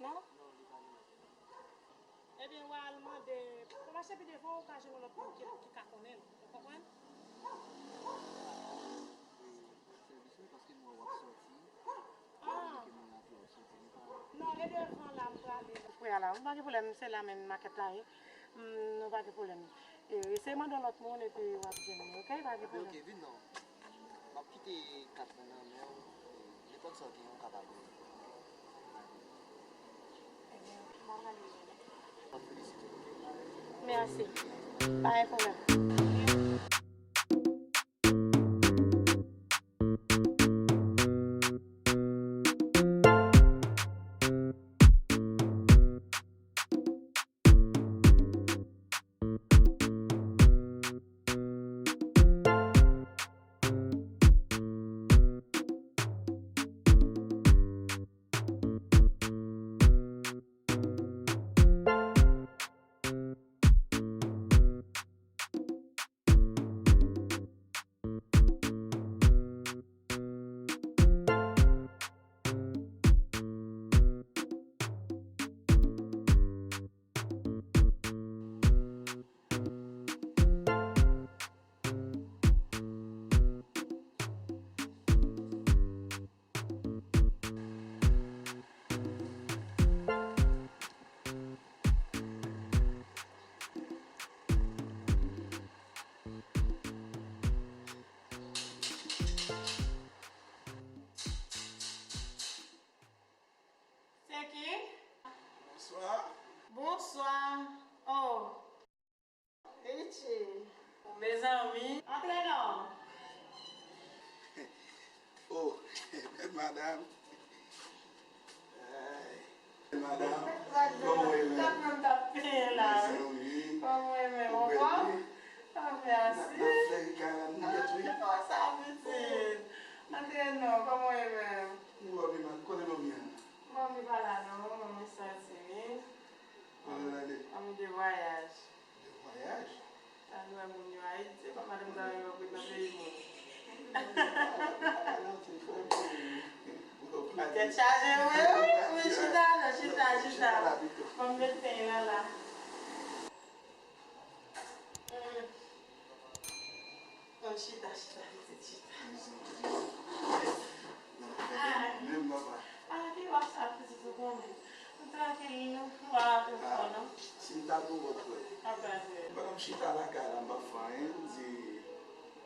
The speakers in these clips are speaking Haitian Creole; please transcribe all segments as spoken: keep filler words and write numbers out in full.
Non, li pa nan. Ebyen, w a al mande, w a mache pi devan, ou ka jwenn yon lòt moun ki, ki ka konnen l. Ou konprann? Sèvis mwen, paske m wè w ap sòti. Ah. Mwen ke mwen ap wè w sòti, m pa... Non, e devan la m prale. Prè a la, m pa gen pwoblèm, se la menm makèt la ye. Mm, nou pa gen pwoblèm. E, eseye mande yon lòt moun epi w ap jwenn li, oke? Pa gen pwoblèm. Oke, oke, vin non. M ap kite kat lan nan men w. Nenpòt sa w gen, ou kapab rele. Ebyen, m ap rele. M ap felisite w, oke? Mèsi. Pa gen pwoblèm. Se ki? Bonswa. Bonswa. Oh. Richie. Mezanmi. Antre non. Oh, madanm. Ay. Madanm, kòman w ye menm? Kòman w ye menm? Mezanmi. Kòman w ye menm? Ou bèl, wi. Ah, mèsi. N ap fè ri kay la, nou gèt, wi. Ah, sa pitit. Antre non, kòman w ye menm? M wè w byen, kote manmi an? Manmi pa la non, manmi sòti, wi. Kote l ale? Manmi de vwayaj. De vwayaj? Al wè moun yo Ayiti, se pa madanm sa yo yo pran nan peyi moun. Tèt chaje, wi, wi, wi, chita, non, chita, chita. Ban m met pen an la. Mm. Bon, chita, chita, pitit, chita. Menm papa. Ah, ki wap sa, pitit, ou konnen. Nou trankil, nou pa antre fò, non. Si m ta gen yon lòt frè. Apa frè. Pandan m chita lakay la, m pa fè anyen, m di,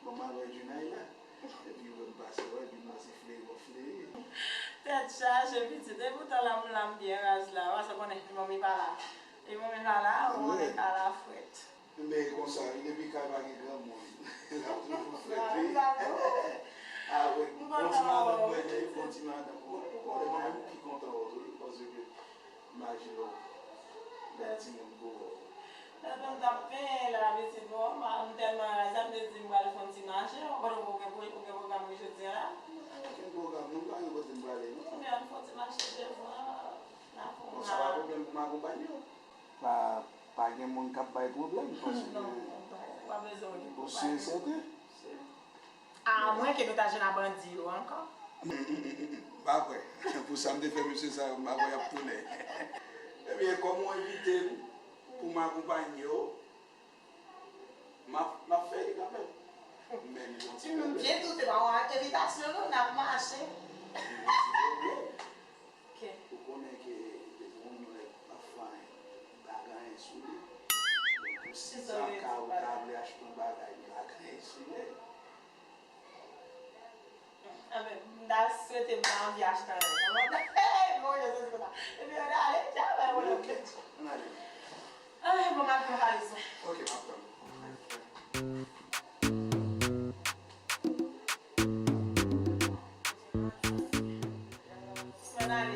bon, m al wè Junay la. Epi, wè m pase, wè, epi m pase fleri, wap fleri. Tèt chaje, pitit. Epoutan la, m la, m byen raz la. Paske w konnen, manmi pa la. E manmi pa la, ou konnen kay la frèt. Men e konsa, wi, depi kay pa gen granmoun, l ap toujou frèt, wi. Avèk bon ti madanm mwen, bon ti madanm. Ou konnen, mwen menm ki kontan wè w tou, wi, paske imajine w, bèl timoun pou ou. Tèt mwen t ap penyen la, pitit, bon, m tèlman raz la, m te di m pral fè yon ti mache, ou konnen ou gen, ou gen pwogram pou jodi a la. Okenn pwogram, non, m pa gen kote m prale, non. Ebyen, ann fè yon ti mache devan, n a fè yon... Bon, sa pa pwoblèm pou m akonpanye w. Pa, pa gen moun k ap bay pwoblèm, paske... Non, ou pa bezwen okipe w. Ou si e sèten? Si. Amwenke nou ta jwenn a bandi yo ankò. M pa kwè. Pou sa m te fè mesye sa yo, m pa kwè y ap tounen. Ebyen, kòm ou envite m pou m akonpanye w, m ap, m ap fè li kanmenm. Men li gon ti pwoblèm. M byen doute pa yon envitasyon, non, n ap mache. Li gon ti pwoblèm. Ou konnen ke depi yon moun wè pa fè anyen, li pa gen anyen sou li. Donk, si sa ka ou ta vle achte yon bagay, li pa gen anyen sou li. Anben, m ta swete m ta anvi achte anyen. Bon, Bondye, se konsa. Epi, ann ale, dja bay pwoblèm. Ann ale. Ay, bon, m ap pran valiz mwen. Ok, m ap tann ou. Mwen ale.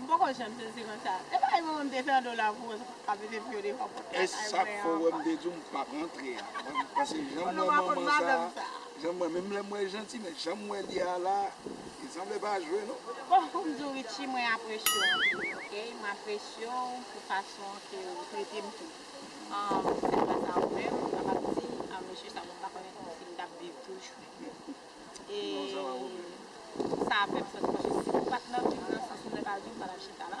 M poko janm santi konsa. E pa yon moun te fè yon dola pou ou, sa pa mete pye devan pòt lakay mwen ankò. E sa k fè w wè m te di w m p ap rantre a. Paske jan m wè manman sa, jan m wè, menm lè m wè l janti, men jan m wè l ye a la, li sanble pa jwe non. Bon, pou m di w, Richie, mwen apresye w anpil, oke? Mwen apresye w pou fason ke w trete m tou. Um, se pa sa ou menm, m kapab di, ah, mesye sa, bon, m pa konnen si m t ap viv toujou. E sa fè m sòti, paske si m pa t nan viv nan sans moun nan ka di m pa t ap chita la,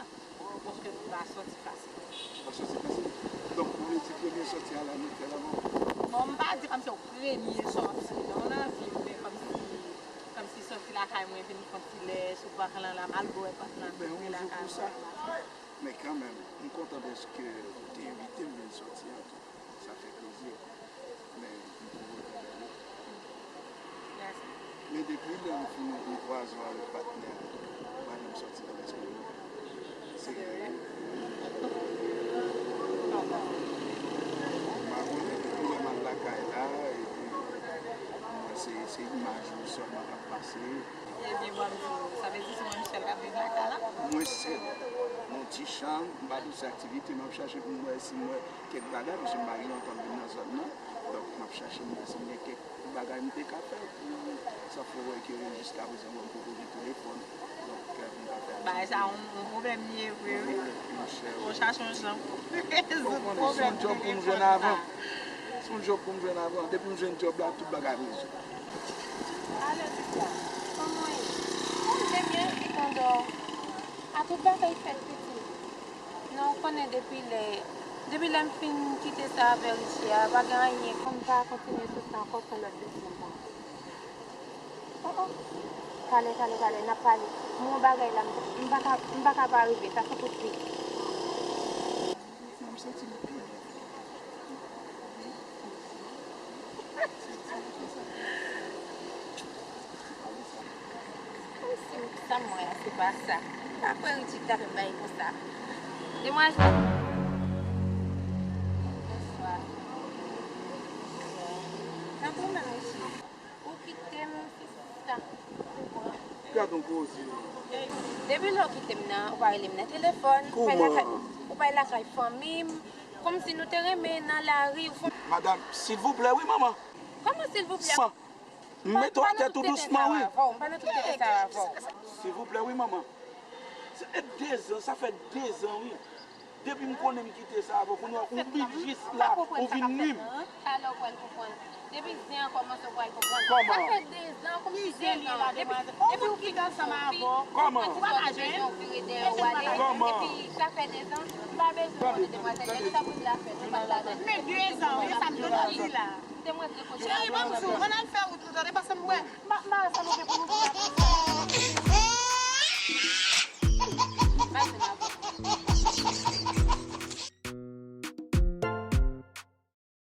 paske m pa sòti fasil. Ou pa sòti fasil. Donk, ou vle di premye sòti a la, nou fè l anvan? Bon, m pa di kòmsi yon premye sòti, non, nan vi m, men kòmsi, kòmsi sòti lakay mwen vin fè yon ti lè sou bak lan la, m al bwè pòt lan, vin lakay mwen la. Men kanmenm, m kontan dèske ou te envite m vin sòti an tou. Sa fè plezi. Men m poko regrèt li. Mèsi. Men depi lè m fin gen kwaze avèk patnè a, m pa janm sòti nan lespri m. Se vre, wi. M pa konnen, depi lè m al lakay la, epi m wè se, se imaj ou sèlman k ap pase. Ebyen, bon, sa vle di se mwen sèl k ap viv lakay la? Mwen sèl. Nan ti chanm, m pa di w se aktivite, m ap chache pou m wè si m wè kèk bagay, paske m pa gen lontan m vin nan zòn nan. Donk, m ap chache m wè si m gen kèk bagay m te ka fè pou sa fè wè ke jiska prezan, bon, m poko gen telefòn. Donk, m ka fè aktivite. Bagay sa yon, yon pwoblèm li ye vre, wi. Wi, monchè, wi. Fò w chache yon jan pou rezoud pwoblèm telefòn sa. Ou konnen, se yon djòb pou m jwenn avan. Se yon djòb pou m jwenn avan. Depi m jwenn djòb la, tout bagay ap rezoud. Alo, sista, kòman w ye? Mwen byen, e kondò? A tout bagay fèt, pitit. Non, ou konnen depi lè, depi lè m fin kite sa avè Richie a, pa gen anyen. Kòm m pa kontinye sou sa ankò, se yon lòt dosye m pral. Oh, oh. Talè, talè, talè, n ap pale. M gon bagay la, m, m pa ka, m pa ka pa rive, sa sou kout pye. Mwen, m santi m pi byen. Wi. Se ti moso sa. Kòmsi sa m wè a, se pa sa. M pa kwè Richie ta fè m bagay konsa. Demwazèl. Bonswa. Tanpri, menm Richie. Ou kite m, sista. Gad yon koze. Depi lè w kite m nan, ou pa rele m nan telefòn, ou pa lakay, ou pa lakay fanmi m. Kòmsi nou te renmen nan lari, ou fè. Madanm, silvouplè, wi, manman. Kòman silvouplè? San. M mete w atè tou dousman, wi. M pa nan tout tete sa avè w. Silvouplè, wi, manman. Se e dezan, sa fè dezan, wi. Depi m konnen m kite sa avè w, kounye a ou vin jis la, ou vin nwi m. Talè w pral konprann. Depi zen an kòmanse, ou pral konprann. Kòman? Sa fè dezan, kòmsi zen an. Depi, depi ou fin ansanm avè w, kòman? Ou pa ka jwenn. Ou vire dèyè w ale. Kòman? Epi sa fè dezan. M pa bezwen konnen demwazèl, men sa pou m la fè, nou pa t ladan. Men dezan, wi, sa m te di la. M te mwen te kote. Cheri, ban m di w, ann al fè wout nou, tande, paske m wè, m pa, m pa wè sa nou gen pou nou fè. M pa di nou